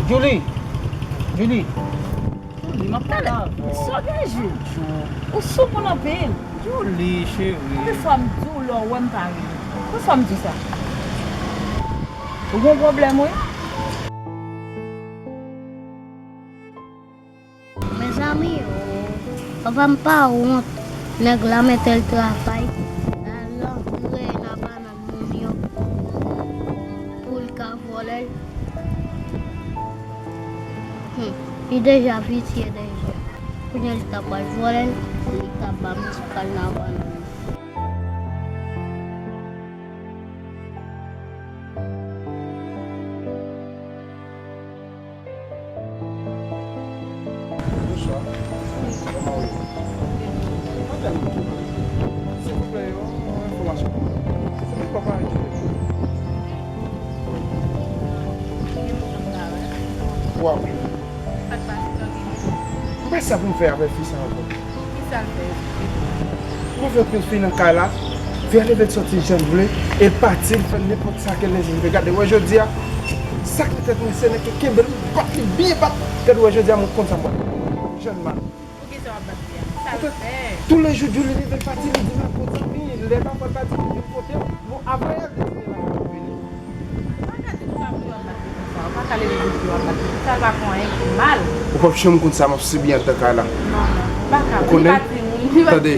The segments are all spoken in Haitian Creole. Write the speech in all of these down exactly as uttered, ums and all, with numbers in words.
Julie! Julie! Julie, m ap pale avè w. Sa w gen, Jules? Ou soumoun anpil. Julie, cheri. Konbyen fwa m di w lè w wè m pa rele? Konbyen fwa m di w sa? Ou gen pwoblèm, wi. Mezanmi, o, papa m pa wont. Nèg la mete l travay. Lajan l reye nan bannann moun yo pou l ka vòlè l. Hmm, li deja visye deja. Kounye a li ta pral vòlè l, li ta ba m ti kal nan bannann. Bonswa. Kòman w ye? Mwen tèlman tou mal. Silvouplè, yon, yon enfòmasyon pou mwen. Se pou papa a ki fè. Waw. Mwen pa sa pou m fè avèk fi sa ankò. Ki sa l fè? Mwen fè anpil fi nan kay la, fè leve l soti jan l vle, e l pati, l fè nenpòt sa ke lèzòm vle. Gade, wè jodi a, sa k nan tèt mwen, se nèg ki kenbe l, bat li byen bat. Gade, wè jodi a, mwen konn sa mwen. Jèn man. Poukisa w ap bat fi a? Sa l fè? Toulejou, Julie leve l pati, li di m l ap kot zanmi, lè l pa pral pati, li vin kote m. Bon, avan yè, li di m l ap vini. Ou pa ka di nou pa pou yo ap bat li konsa. Ou pa ka leve bout yo ap bat li konsa. L pa fè anyen ki mal. Ou p ap janm konn sa m ap sibi anndan kay la. Non, non. Ou pa ka. Ou konnen? Li pa timoun, li pa timoun. Tande,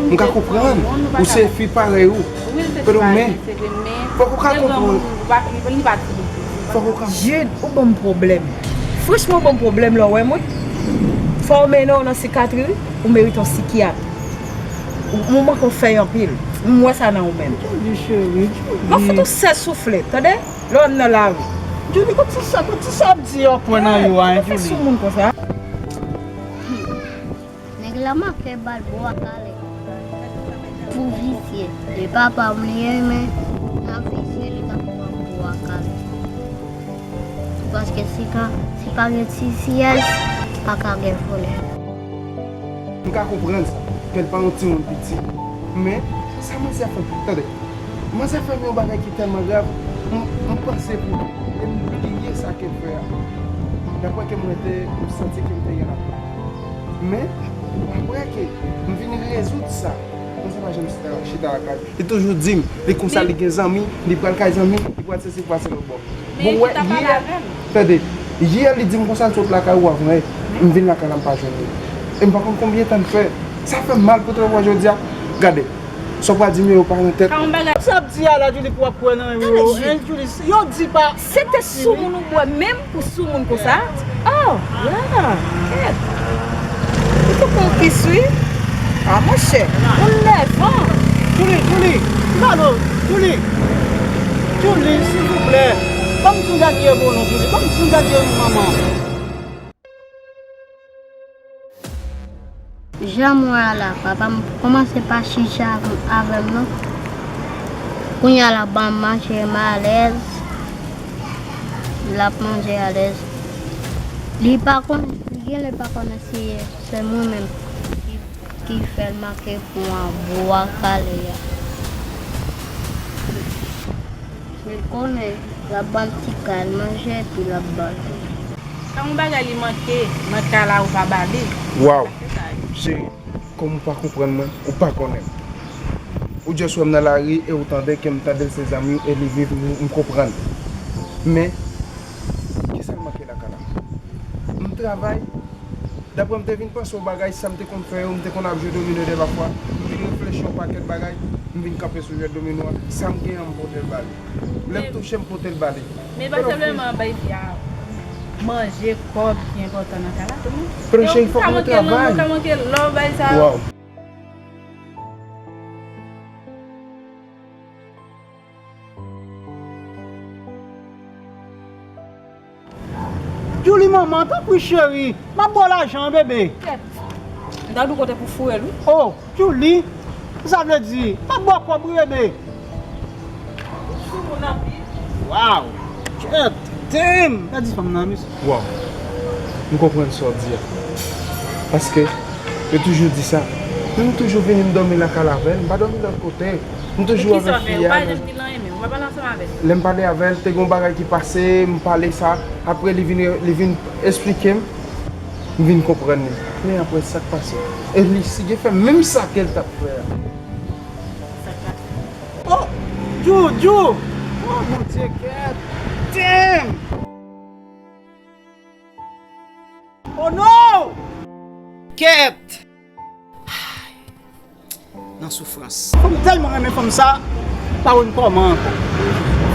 m ka konprann. Ou se fi parèy ou. Wi, l se fi parèy, se vre, men fòk ou ka konprann. Li pa timoun, li pa timoun. Fòk ou ka. Jude, ou ban m pwoblèm. Franchman, ou ban m pwoblèm lè w wè m, wi. Fò w mennen w nan sikatri, wi. Ou merite yon sikiyat. Ou, ou manke w fèy anpil. M wè sa nan ou menm. Julie cheri, Julie. M ap fout ou sèz souflèt, tande? Lè w wè m nan lari. Julie, kote sa, kote sa ap di yo pran nan yo a, Julie? Ou fè sou moun konsa. Nèg la manke ba l bwa kale pou visye. E papa m li ye, men nan visye li t ap pran bwa kale. Paske si pa, si pa gen ti syèj, pa ka gen vòlè. M ka konprann sa, ke l pa yon timoun piti. Men, sa manzè fè, tande, manzè fè m yon bagay ki tèlman grav, m, m panse pou li, e m bliye sa ke l fè a. Daprè ke mwen te, m santi ke m te gen lapenn. Men, apre ke m vin rezoud sa, manzè pa janm chita, chita lakay. Li toujou di m, li konsa, li gen zanmi, li pral kay zanmi, li pral sesi, pral se lòt bò. Bon, wè, yè, tande, yè li di m konsa l sot lakay ou avan yè, m vin lakay la m pa jwenn li. E m pa konn konbyen tan l fè. Sa fè m mal pou tèt mwen jodi a. Gade, sa w pral di m yo, yo pa nan tèt. Sa ap di a la, Julie, pou w ap kwè nan yo, hein, Julie, yo di pa. Se te soumoun ou bwè menm pou soumoun konsa? Oh, la, kèt. Ou tou konplis, wi. Ah, monchè, ou nèvan. Julie, Julie, gade, Julie. Julie, silvouplè. Ban m ti gade non, Julie. Ban m ti gade non, manman. Jan m wè a la, papa m kòmanse pa chita avè m non. Kounye a l ap ban m manje, m alèz. L ap manje alèz. Li pa konn, li genlè pa konnen si se mwen menm ki, ki fè l manke pran bwa kale a. Li konnen, l ap ba l ti kal manje, epi l ap ba l. Sa yon bagay li manke nan kay la ou pa ba li. Waw. Cheri, kòm ou pa konprann mwen, ou pa konnen. Ou just wè m nan lari e ou tande ke m tande l se zanmi w e li viv, m, m konprann. Men, kisa l manke lakay la? M travay, daprè m te vin panse yon bagay, sa m te konn fè yo, m te konn ap jwe domino de pafwa, m vin reflechi yon pakèt bagay, m vin kanpe sou jwèt domino a, sa m gen an m pote l ba li. Lè m touche m pote l ba li. Men pa senpleman bay fi a manje, kòb ki enpòtan nan kay la tou non. Frè cheri, fòk nou travay. Ou ka manke lanmou, ou ka manke love, bay sa yo. Waw. Julie manman, tanpri cheri, m ap ba w lajan an, bebe. Kèt. M ta di w kote pou foure l, wi. Oh, Julie, sa vle di, m ap ba w kòb, wi, bebe. Ou soumoun anpil. Waw. Kèt, damn. Gade fanm nan, mesye. Waw. M konprann sa w di a. Paske, yo toujou di sa. Men m toujou vini m dòmi lakay la avè l, m pa dòmi lòt kote. M toujou avèk fi a. Ou pa janm di l anyen menm. Ou pa pale ansanm Lè m pale avè l, te gen yon bagay ki pase, m pale sa, apre li vin, li vin esplike m, m vin konprann li. Men apre sa k pase? E li, si gen fè menm sa ke l t ap fè a. Oh! Djou, Djou! Oh, Bondye, kèt! Damn! Oh non! Kèt! Nan soufrans. Fanm tèlman renmen fanm sa, pa konn kòman ankò.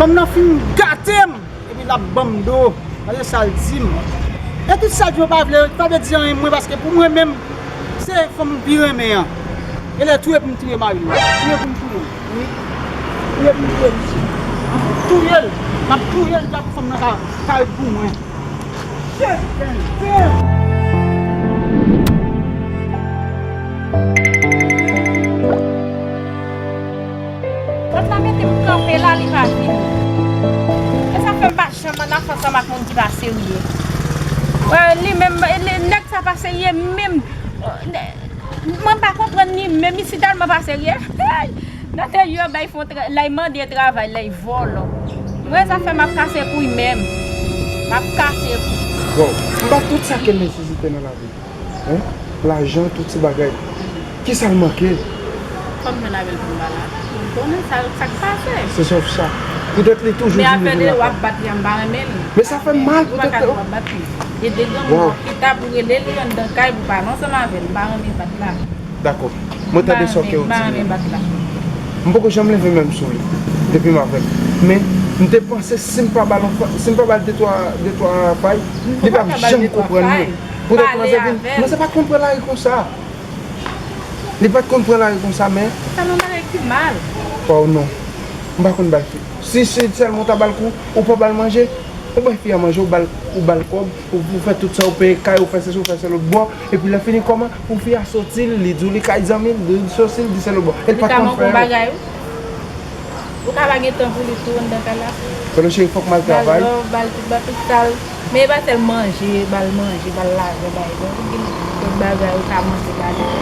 Fanm nan fin gate m, epi l ap ban m do. Gade sa l di m. E tout sa l di m pa vle, pa vle di anyen mwen, paske pou mwen menm, se fanm m pi renmen an. E lè touye pou m touye mari m. Touye pou m touye l. Wi. Touye pou m touye l. M ap touye l, m ap touye l, jan pou fanm nan ka, ka ret pou mwen. Pòt la mete m kanpe la, li pa vini. E sa fè m pa janm ann afè ansanm ak moun ki pa serye. Wè, li menm, li, nèg sa pa serye menm. Mwen pa konprann li menm, li si tèlman pa serye. Hey! Nan te yo bay fon tra-, lè y mande travay, lè y vòlò. Mwen sa fè m ap kase kou menm. M ap kase kou. Bon, m ba tout sa ke l nesesite nan lavi. Hein? Lajan, tout ti bagay. Kisa l manke? Fò m jwenn avè l pou m ba l la. M konnen sa, sa k pase. Se sòf sa. Poutèt li toujou vini pou lakay. Men afè de w ap bat li a, m pa renmen l. Men sa fè m mal poutèt. Ou pa ka di w ap bat li. E de granmoun w ap chita pou rele li anndan kay pou pale ansanm avè l. M pa renmen bat la. Dakò. Mwen tande sa ke w di. M pa renmen bat la. M poko janm leve men m sou li depi m avè l. Men, m te panse si m pa ba l yon fa-, si m pa ba l de twa, de twa pay, li p ap janm konprann nou. Poutèt manzè vin, manzè pa t konn pran lari konsa. Li pa t konn pran lari konsa, men. Sa nan bagay ki mal. Oh non. M pa konn bay fi. Si, si sèlman w ta ba l kou, ou pa ba l manje, ou bay fi a manje, ou ba l, ou ba l kòb, ou, ou fè tout sa, ou peye kay, ou fè sesi, ou fè se lòt bò, epi lè fini kòman, pou fi a soti, li di w li kay zanmi l, li di sesi, li di se lòt bò. E l pa t konn fè yo. Ou ka pa gen tan pou li tou anndan kay la. Konnen cheri, fòk m al travay. Ba l love, ba l tout, ba l tout sa l. Men e pa sèl manje, ba l manje, ba l lajan, ba l, gen lòt bagay ou ka manje ba li.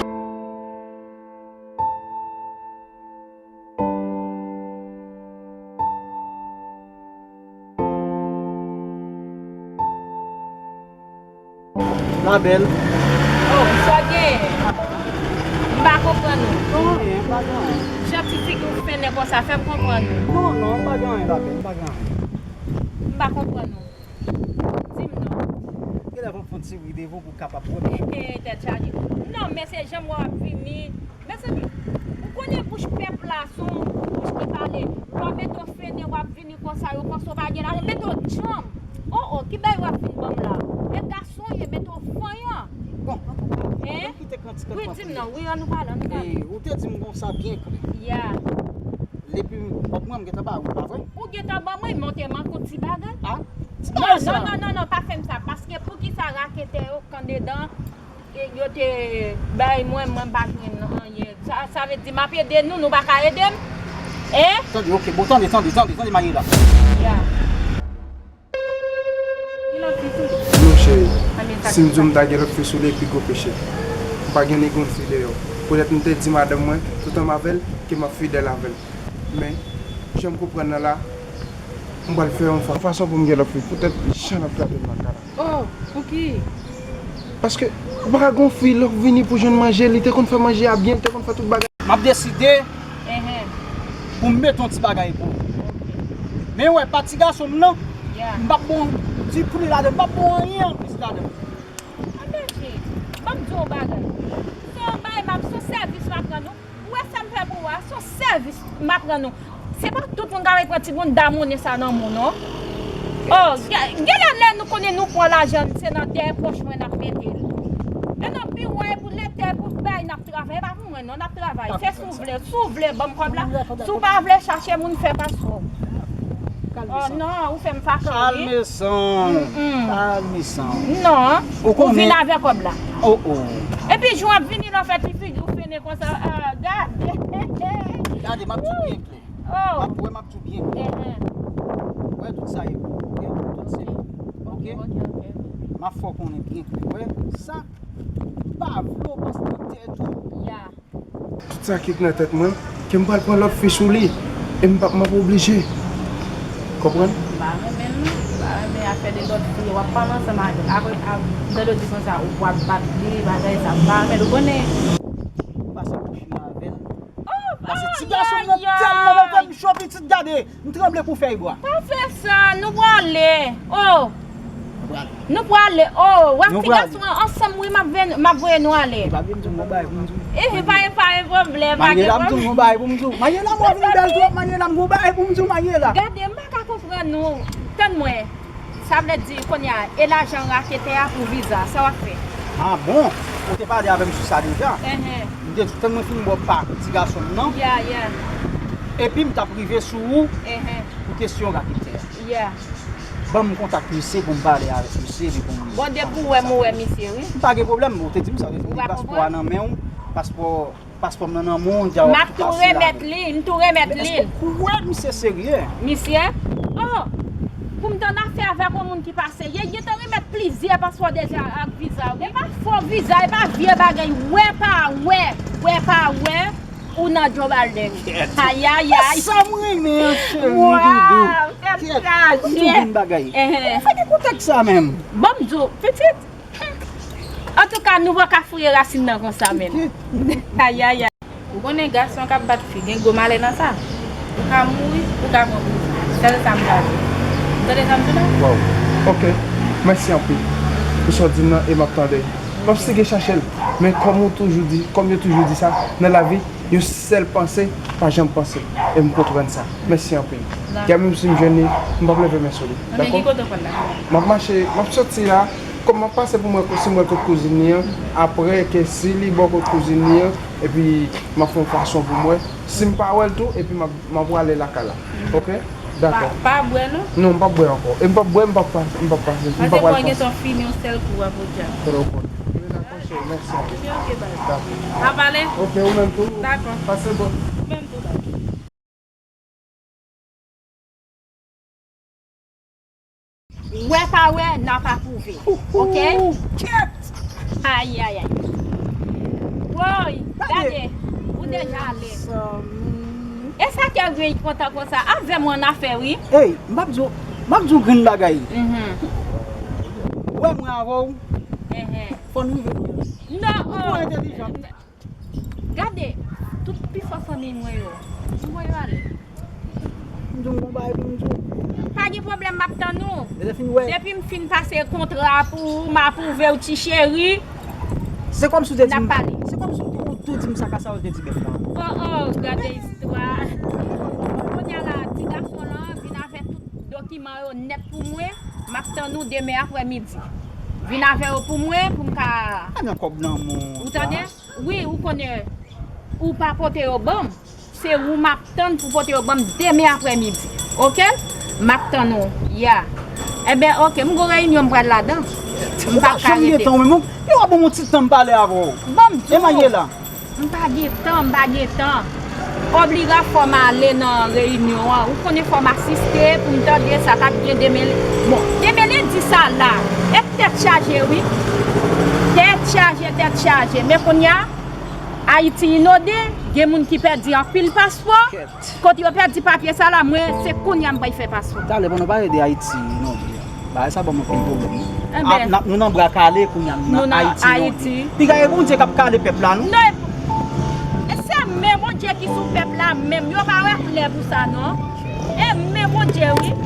La belle. Oh, sa w genyen? M pa konprann ou. Non, anyen, m pa gen anyen. Jan ti figi w fennen konsa, fè m konprann ou. Non, non, m pa gen anyen, la belle, m pa gen anyen. M pa konprann ou. Di m non. Genlè fò m fè yon ti ri devan w pou w kapab wè m. Tèt chaje. Non, men se jan w ap vini. Mezanmi, ou konnen bouch pèp la se yon bouch ki pale. Lè w mete w fennen, w ap vini konsa, yo panse w pa gen lajan. Mete w djanm. Oh, oh, ki bagay w ap vin ban m la? E gason ye, mete w fanyan. Bon, antouka, ann kite kantik lan. Wi, di m non, wi, ann nou pale, ann nou pale. E, ou te di m konsa byen klè. Ya. Epi, bat mwen, m gentan ba ou, pa vre? Ou gentan ban mwen, men w te manke yon ti bagay. Ah, ti bagay sa. Non, non, non, non, non, pa fè m sa. Paske poukisa raketè yo k andedan, e, yo te bay mwen, mwen pa jwenn anyen. Sa, sa vle di, m ap ede nou, nou pa ka ede m? Hein? Tande, ok, bon, tande, tande, tande, tande, Mariela. Ya. Gen lòt fi sou li. Non, cheri. Si m di w m ta gen lòt fi sou li, e pi gwo peche. M pa gen ni yon fi deyò. Poutèt m te di madanm mwen, toutan m avè l, ke m ap fidèl avè l. Men, jan m konprann nan la, m pral fè yon fa-, fason pou m gen lòt fi. Poutèt jan l ap trate m nan kay la. Oh, pouki? Paske, ou pa ka gen yon fi, lè w vini pou jwenn manje, li te konn fè manje a byen, li te konn fè tout bagay. M ap deside pou m mete yon ti bagay pou ou. Men wè, pa ti gason m nan, m p ap ba w ti pri ladan l, m p ap ba w anyen anplis ladan l. Anben, cheri, ban m di w yon bagay. Se yon bagay m ap, se yon sèvis m ap rann ou. Ou wè sa m fè pou ou a, se yon sèvis m ap rann ou. Se pa tout moun k ap pran timoun damounen sa nan men w non. Oh, gen, genlè lè nou konnen nou pran lajan, se nan dèyè pòch mwen n ap mete l. E nan biwo a, e pou lete, e pou bay, n ap travay. E pa pou mwen non, n ap travay. Fè si w vle, si w vle, ban m kòb la. Si w pa vle, chache moun fè paspò w. Oh non, ou fè m fache wi. Kalme san w. Kalme san w. Non, ou vin avè kòb la. Oh, oh. Epi jou ap vini, lè w fè ti figi w fennen konsa, ah, gade. Gade, m ap di w byen klè. Oh. M ap, wè, m ap di w byen klè. Wè, tout sa ye pou ou, ok? Tout se pou ou, ok? Ok, ok. M ap fè w konnen byen klè. Wè, sa, pa vle w panse nan tèt ou. Ya. Tout sa ki nan tèt mwen, ke m pral pran lòt fi sou li. E m p ap, m ap oblije. Konprann? M pa renmen l non. M pa renmen afè de lòt fi yo. W ap pale ansanm avè l. Apre, ap, m tande w di konsa, ou pral bat li, bagay sa. M pa renmen l, ou konnen. Ou pase koufi avè l. Pase ti gason m nan tèlman move m cho pitit gade. M tranble kou fèy bwa. Pa fè sa, nou prale. Oh. Nou prale. Nou prale. Oh, w ap ti gason an ansanm wi, m ap ven-, m ap voye nou ale. E pa vin di m gon bagay pou m di w. Eh, pa gen, pa gen pwoblèm, pa gen pwoblèm. Mayela, m di w gon bagay pou m di w. Mayela, mwen vin bèl twòp, Mayela, m gon bagay pou m di w, Mayela. Gade, m pa ka konprann nou. Tann mwen. Sa vle di, kounye a, e lajan raketè a pou viza, sa w ap fè? Ah bon? Ou te pale avè m sou sa deja. Enhen. M te di, tann mwen fin ba w pa ti gason m nan. Ya, ya. Epi m t ap rive sou ou pou kesyon raketè a. Ya. Ban m kontak misye pou m pale avèk misye, epi pou m... Bon, depi w wè m, ou wè misye, wi. M pa gen pwoblèm, ou te di m sa, ou te di paspò a nan men w, paspò, paspò m nan nan men w, dja w ap tou pase la. M ap tou remèt li, m tou remèt li. Men èske w kwè misye serye? Misye? Oh! Pou m t annafè avèk yon moun ki pa serye, gentan remèt plizyè paspò deja ak viza, wi. E pa fo viza, e pa vye bagay, wè pa wè, wè pa wè. Ou nan Joe Biden. Ayayay. Sa m renmen an, cheri doudou. Waw, tèt chaje. Kèt, m di w yon bagay. Enhen. Ou fè ki kontèks sa menm? Bon, m di w, pitit. Antouka, nou poko ka fouye rasin nan konsa menm. Ayayay. Ou konnen gason k ap bat fi, gen gwo malè nan sa. Ou ka mouri, ou ka pran prizon. Sèl sa m ka di. Ou tande sa m di w la? Waw. Ok. Mèsi anpil pou sa w di m nan e m ap tande. M ap sege chache l. Men kòm ou toujou di, kòm yo toujou di sa, nan lavi, yon sèl panse, pa janm panse. E m konprann sa. Mèsi anpil. Dakò. Kè menm si m jwenn li, m p ap leve men sou li. Dakò? Ebyen, ki kote w pral la? M ap mache, m ap soti la. Kòm m ap pase pou m wè si m wè kot kouzin li an, apre ke si li bò kot kouzin li an, epi m ap fè yon fason pou m wè. Si m pa wè l tou, epi m ap, m ap prale lakay la. Ok? Dakò. Pa, pa bwè non? Non, m p ap bwè ankò. E m p ap bwè, m p ap pa, m p ap pase, m p ap al pase. Paske bwè gentan fini yon sèl kou, w ap jan. Trè bon. Ebyen, dakò, cheri, mèsi anpil. Ebyen, ok, baz. Dakò. Pa pale? Ok, ou menm tou? Dakò. Pase bon. Ou menm tou, baz. Wè pa wè, n ap apwouve. Ok? Kèt! Ayayay. Woy, gade, ou deja ale. E sa kè w gen kontan konsa? Avè m w annafè, wi. Ey, m ap di w, m ap di w grenn bagay. Mhm. Wè mwen avè w. Mhm. Fò n rive. Non, ou twò entèlijan. Gade, tout pi fò fanmi mwen yo, m voye yo ale. M di w gon bagay pou m di w. Pa gen pwoblèm, m ap tann ou. Depi m fin pase kontra pou ou, m apwouve w, ti cheri. Se kòmsi w te di m, se kòmsi w te di m sa ka sa w te di bèf la. Oh, oh, gade istwa. Kounye a la, ti gason lan vin avè tout dokiman yo nèt pou mwen. M ap tann ou demen aprèmidi. Vin avè yo pou mwen, pou m ka... Pa nan kòb nan men w. Ou tande? Wi, ou konnen ou pa pote yo ban m. Se ou m ap tann pou pote yo ban m demen aprèmidi. Ok? M ap tann ou. Ya. Enben, ok, m gon reyinyon m pral ladan. M p ap ka rete. Ou pa janm gen tan, ou menm. Yo, w ap ban m yon ti tan m pale avè w. Ban m di w. E Mayela? M pa gen tan, m pa gen tan. Obliga fò m ale nan reyinyon an. Ou konnen fò m asiste pou m tande sa k ap gen demen. Bon, demen lendi sa la. E tèt chaje, wi. Tèt chaje, tèt chaje. Men kounye a, Ayiti inode, gen moun ki pèdi anpil paspò. Kote yo pèdi papye sa la, mwen, se kounye a m pral fè paspò. Talè, bon, nou pale de Ayiti inode a. Bagay sa ban m anpil pwoblèm. Enben. A, n ap, nou nan bra kale kounye a, nou nan Ayiti inode. Piga e Bondye k ap kale pèp la, non? Non, e, e se men Bondye ki sou pèp la menm. Yo pa wè klè pou sa, non. E men Bondye, wi.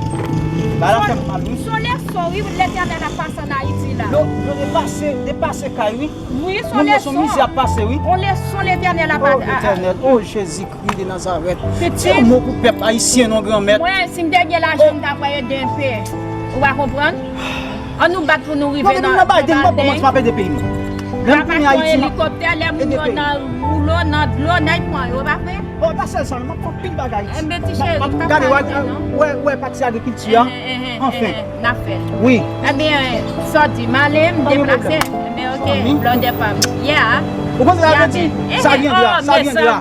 Bagay la fè m mal, wi. Se yon leson, wi, Letènèl ap pase ann Ayiti la. Yo, yo depase, depase kay, wi. Wi, se yon leson. Moun yo se yon mizè ap pase, wi. Yon leson Letènèl ap... Oh, Letènèl, oh, Jezikri de Nazarèt. Pitit. Di yon mo pou pèp ayisyen non, Granmèt. Mwen, si m te gen lajan, m ta pral ede enpe. Ou pa konprann? Ann nou bat pou nou rive nan, nan Biden. Lè m tounen Ayiti, m ap ede peyi m. Lè m tounen Ayiti, m ap ede peyi m. Elikoptè, lè moun yo nan woulo, nan dlo, nèg pran yo, pa vre? Bon, pa sèl sa, non, m ap fè anpil bagay. Enben, ti cheri, pa pale non. Wè, wè, pati agrikilti a. Anfen. N ap fè l. Wi. Ebyen, sa w di, m ale, m deplase. Ebyen, ok, blòdè pa m. Yeah. Ou konn sa vle di? Sa vyendra, sa vyendra.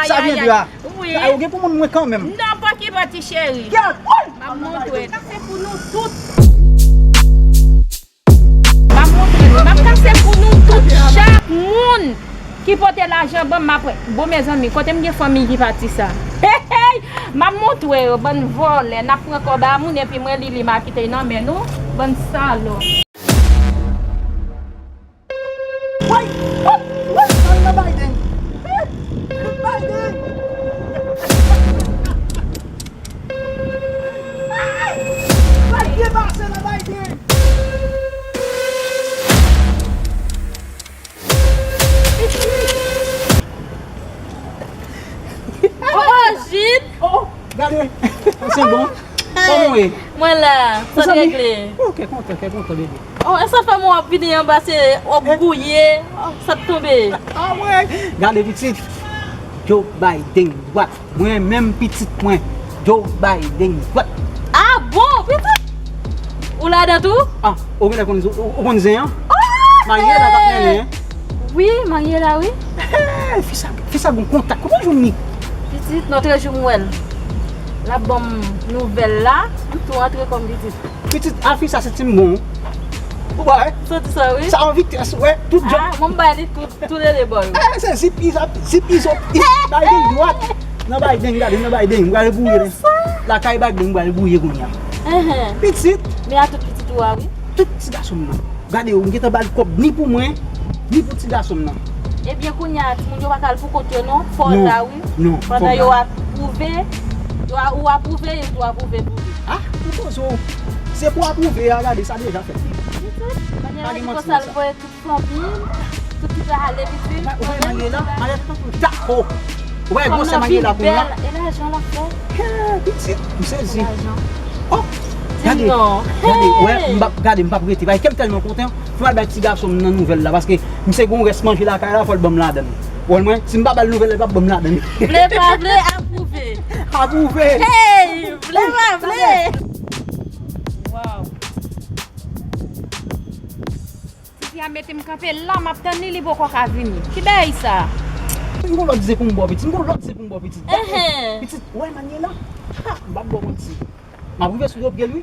Sa vyendra. Wi. Ou gen pou moun mwen kanmenm. Non, pa okipe, ti cheri. M ap montre. Sa se pou nou tout. M ap montre nou, m ap kase pou nou tout, chak moun ki pote lajan ban m, m ap wè. Bon, mezanmi, kote m gen fanmi ki pati sa? Hey, hey! M ap montre yo, bann vòlè, n ap pran kòb a moun epi mwen li li m a kite nan men nou, bann salòp. Woy! Woy! Woy! Al nan Biden! Biden! Ay! Biden pase nan Biden! Oh, oh, Jit! Oh, oh, gade! Ou sanble bon? Kòman w ye? Mwen la, sa t regle? Oh, kè kontan, kè kontan, bebe. Oh, e sa fè mwen w ap vini anba, se w ap gouye, oh, sa t tonbe. Ah, mwen! Gade, pitit. Joe Biden dwat. Mwen menm pitit mwen, Joe Biden dwat. Ah bon, pitit? Ou ladan tou? Ah, ou genlè konn, ou, ou konn zen an? Oh! Mariela k ap mennen, en? Wi, Mariela, wi. Hey, fi sa, fi sa gon kontak. Kote w jwenn li? Pitit, lòt jou m wè l. L ap ban m nouvèl la, m tou antre kò m pitit. Pitit, a fi sa se ti m bon. Ou wè? Ou santi sa, wi. Sa an vitès, ou wè, tout jan. Ah, mwen m bay li kout. Tou de de bò yo. Eh, se zip izop, zip izop, Biden dwat. Nan Biden, gade, nan Biden, m pral gouye. Lakay Biden, m pral gouye kounye a. Enhen. Pitit. Men a tout pitit ou a, wi. Tout ti gason m nan. Gade yo, m gentan ba l kòb ni pou mwen, ni pou ti gason m nan. Ebyen, kounye a, timoun yo pa ka al pou kont yo, non. Fò w la, wi. Non, fò m la. Pandan yo apwouve, yo a, ou apwouve, yo tou apwouve pou li. Ah, ou poze w. Se pou apwouve a, gade, sa deja fèt. Pitit, mannyè la di konsa l voye tout fanmi l, tout ki prale vin. Ou wè, ou wè Mariela, Mariela tankou tako. Ou wè gwosè Mariela kounye a. E lajan l ap fè. Hey, pitit, m sezi. Oh, gade, gade, ou wè, m p ap, gade, m p ap rete. Paske kè m tèlman kontan, fò m al bay ti gason m nan nouvèl la, paske misye gon rès manje lakay la, fò l ban m ladan l. Ou wè mwen, si m pa ba l nouvèl la, l p ap ban m ladan l. Vle pa vle, apwouve. Apwouve. Hey, vle pa vle. Wow. Tifi a mete m kanpe la, m ap tann li, li poko ka vini. Ki bagay sa? M gon lòt ze pou m ba w, pitit. M gon lòt ze pou m ba w, pitit. Enhen. Pitit, ou wè Mariela? Ha, m p ap ba w manti. M ap rive sou do pye l, wi.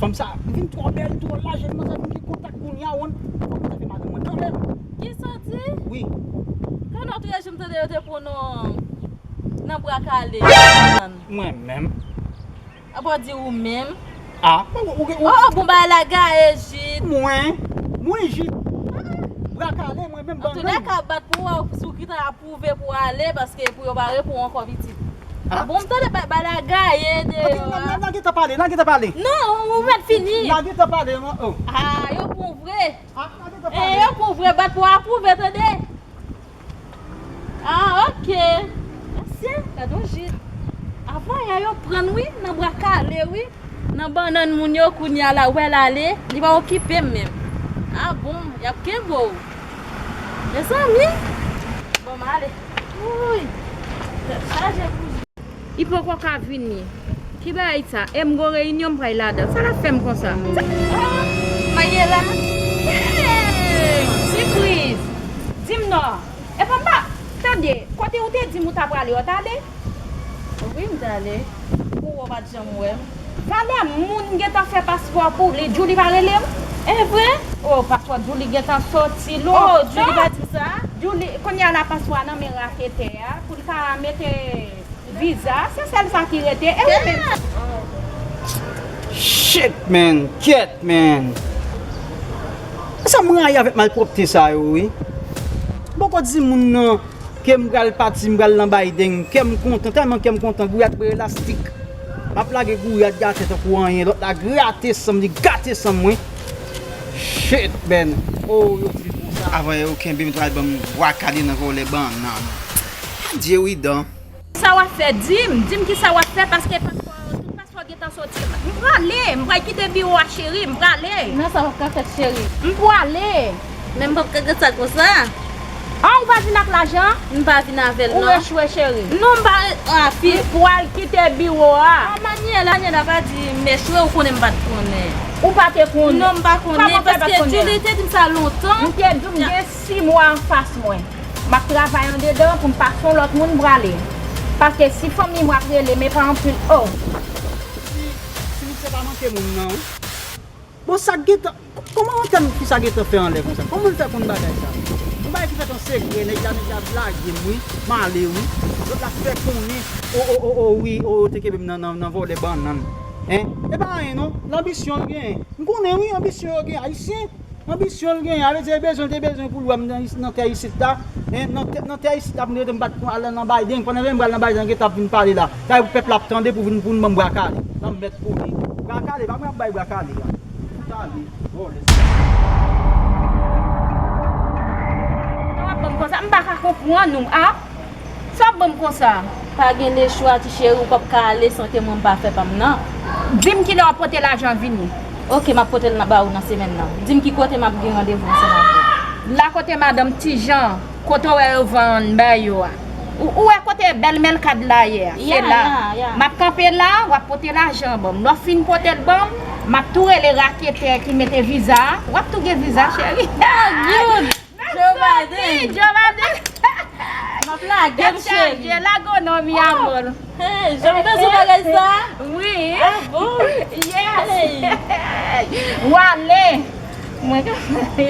Fanm sa, li vin twò bèl, twò laj, li kòmanse vin gen kontak kounye a, w konn. Fanm sa fè madanm mwen kanmenm. Kisa w di? Wi. Pandan trè jou m tande yo te pran w nan bra kale. Mwen menm. Apa w di ou menm? Ah, ou gen, ou gen, ou... Oh, bon, bagay la gaye, Jit. Mwen? Mwen, Jit? Bra kale, mwen menm, ban gang. Antoulèka, bat pou w, si w gentan apwouve pou w ale, paske pou yo pa reponn ankò pitit. Ah. Bon, m tande bagay la gaye deyò a. Ok, n a, n a, n a gentan pale, n a gentan pale. Non, ou mèt fini. N a gentan pale, non, oh. Ah, yo pran w vre. Ah, n a gentan pale. Eh, yo pran w vre, bat pou w apwouve, tande. Ah, ok. Mesye, gad yon Jit. Avan yè yo pran n wi, nan bra kale wi, nan bannann moun yo, kounye a la, wè l ale, li pa okipe m menm. Ah bon, y ap kenbe w. Mezanmi. Bon, m ale. Wouy. Tèt chaje pou Jit. Li poko ka vini. Ki bagay sa? E m gon reyinyon m pral ladan. Sa l ap fè m konsa? Ah, Mariela. Hey! Sipriz! Di m non. Epa m pa tande. Kote ou te di m ou ta prale, ou t ale? Wi, m t ale. Pou ou pa t janm wè m. Valè moun gentan fè paspò pou li. Djouly pa rele w? E vre? Oh, paspò Djouly gentan soti lontan. Oh, Djouly pa di m sa? Djouly, kounye a la paspò a nan men raketè a. Pou l ka mete Viza, se sèl sa ki rete. E ou menm? Shit, man. Kyèt, man. Sa m rayi avèk malpwòpte sa yo, wi. M poko di moun nan ke m pral pati, m pral nan Biden. Kè m kontan, tèlman kè m kontan. Gouyad bwè elastik. M ap lage gouyad atè tankou anyen. Lòt la grate san m, li gate san m, wi. Shit, man. Oh, yo di l konsa. Avan yo kenbe m, t al ban m bwa kale nan vòlè bannann. Adye wi dan. Sa w ap fè? Di m, di m kisa w ap fè, paske paspò, tout paspò gentan soti. M prale, m pral kite biwo a, cheri, m prale. Non, sa p ap ka fèt, cheri. M prale. Men m p ap ka gen sa konsa. An, ou pa vin ak lajan? M pa vin avè l, non. Ou echwe, cheri. Non, m pa, ah, fi. M pral kite biwo a. An, Mariela, Mariela pa di m echwe, ou konnen m pa t konnen. Ou pa te konnen? Non, m pa konnen, paske Djouly te di m sa lontan. M te di w m gen sis mwa anfas mwen. M ap travay andedan pou m pa se yon lòt moun m prale. Paske si fanmi m ap rele, men pa anpil, oh. Si, si misye pa manke moun nan, wi. Bon, sa gentan, k-, kòman antèn fi sa gentan fè anlè konsa? Kòman l fè konn bagay sa? Yon bagay ki fèt an sekrè, nèg la, nèg la lage m, wi, m ale, wi. Lòt la fè konnen, o, o, o, o, wi, o, yo te kenbe m nan, nan, nan vòlè bannann. Hein? E pa anyen, non. Lanbisyon l genyen. M konnen, wi, anbisyon yo genyen. Ayisyen, anbisyon l genyen. A vle di, li bezwen, li te bezwen pou l wè m nan, nan tè isit la. Hein? Nan tè, nan tè isit la, pou m te rete, m pa t konn al nan Biden. Pandan menm m pral nan Biden, gen t ap vin pale la. Sa pou pèp la ap tande pou vin, pou vin ban m bra kale. Sa m mèt konnen. Bra kale, pa mwen ap bay bra kale a. Fout ale, vòlè. Sa w ap ban m konsa? M pa ka konprann ou, a? Sa w ap ban m konsa? Pa gen lechwa, ti cheri, ou p ap ka ale san ke mwen m pa fè pa m nan. Di m kilè w ap pote lajan vini. Oke, m ap pote l nan, ba ou nan semèn nan. Di m ki kote m ap gen randevou ansanm avè w. La kote madanm Ti Jan. Kote w wè yo vann bagay yo a? Ou, ou wè kote bèl Melkad la ye a? Se la. M ap kanpe la, w ap pote lajan ban m. Lè w fin pote l ban m, m ap tou rele raketè ki mete viza a. W ap tou gen viza, cheri. Joe Biden. Joe Biden. M ap lage m, cheri. Lage w non, mi amor. Hey, jan m bezwen bagay sa? Wi. Ah bon? Yes. Hey. W ale. Mwen ka pale.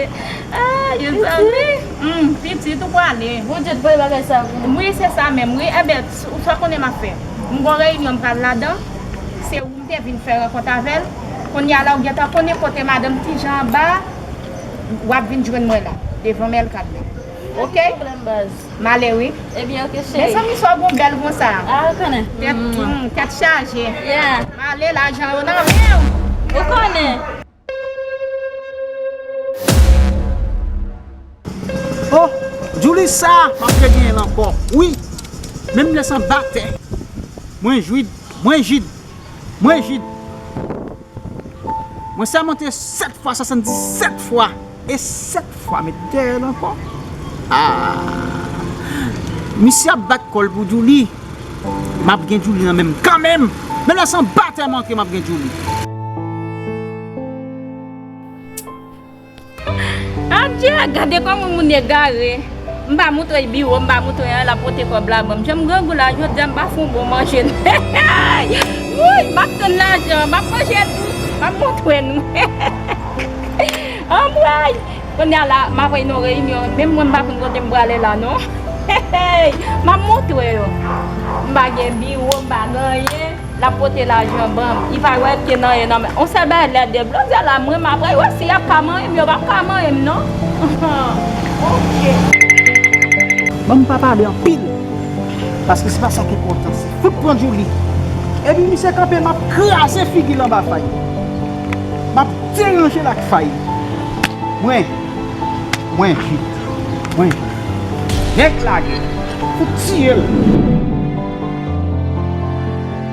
Ah, yo zanmi. Hmm, pitit ou pwale. Bondye te voye bagay sa pou mwen. Wi, se sa menm, wi. Enben, ou sa konnen m ap fè. M gon reyinyon m pral ladan. Se ou m te vin fè rankont avè l. Kounye a la, ou gentan konnen kote madanm Ti Jan anba. W ap vin jwenn mwen la, devan Melkad la. Oke? Pwoblèm, baz. M ale wi. Ebyen, oke, cheri. Mezanmi, sa w gon bèl konsa. Ah, ou konnen. Tèt, mm, tèt chaje. Yeah. M ale, lajan yo nan men w. Ou konnen. Oh, Djouly sa, m ap regenyen l ankò. Wi. Menm lè san batè. Mwen jid, mwen jid, mwen jid. Mwen sèmante sèt fwa, swasanndisèt fwa, e sèt fwa met dèyè l ankò. Ah! Misye ap bat kò l pou Djouly. M ap gen Djouly nan men m kanmenm. Menm lè san batè manke, m ap gen Djouly. Adje, gade kòman moun egare. M pa montre l biwo, m pa montre l anyen, l ap pote kòb la ban m. Jan m grangou la, jodi a m pa fè yon bon manje. Wouy, m ap tann lajan, m ap manje tou, m ap montre nou. Anmwey! Kounye a la, m ap al nan reyinyon, menm mwen m pa konn kote m prale la non. M ap montre yo. M pa gen biwo, m pa gen anyen. L ap pote lajan ban m. Li pa wè ke nan, nan men. On sèl bagay lè de blòdyè la, mwen m ap wè yo si y ap ka manyen m, yo p ap ka manyen m non. Oke. Ban m pa pale anpil. Paske se pa sa ki enpòtan, se fout pran Djouly. Epi misye kanpe, m ap kraze figi l anba fay. M ap deranje l ak fay. Mwen, mwen jid. Mwen jid. Nèg lage. Fout tiye l.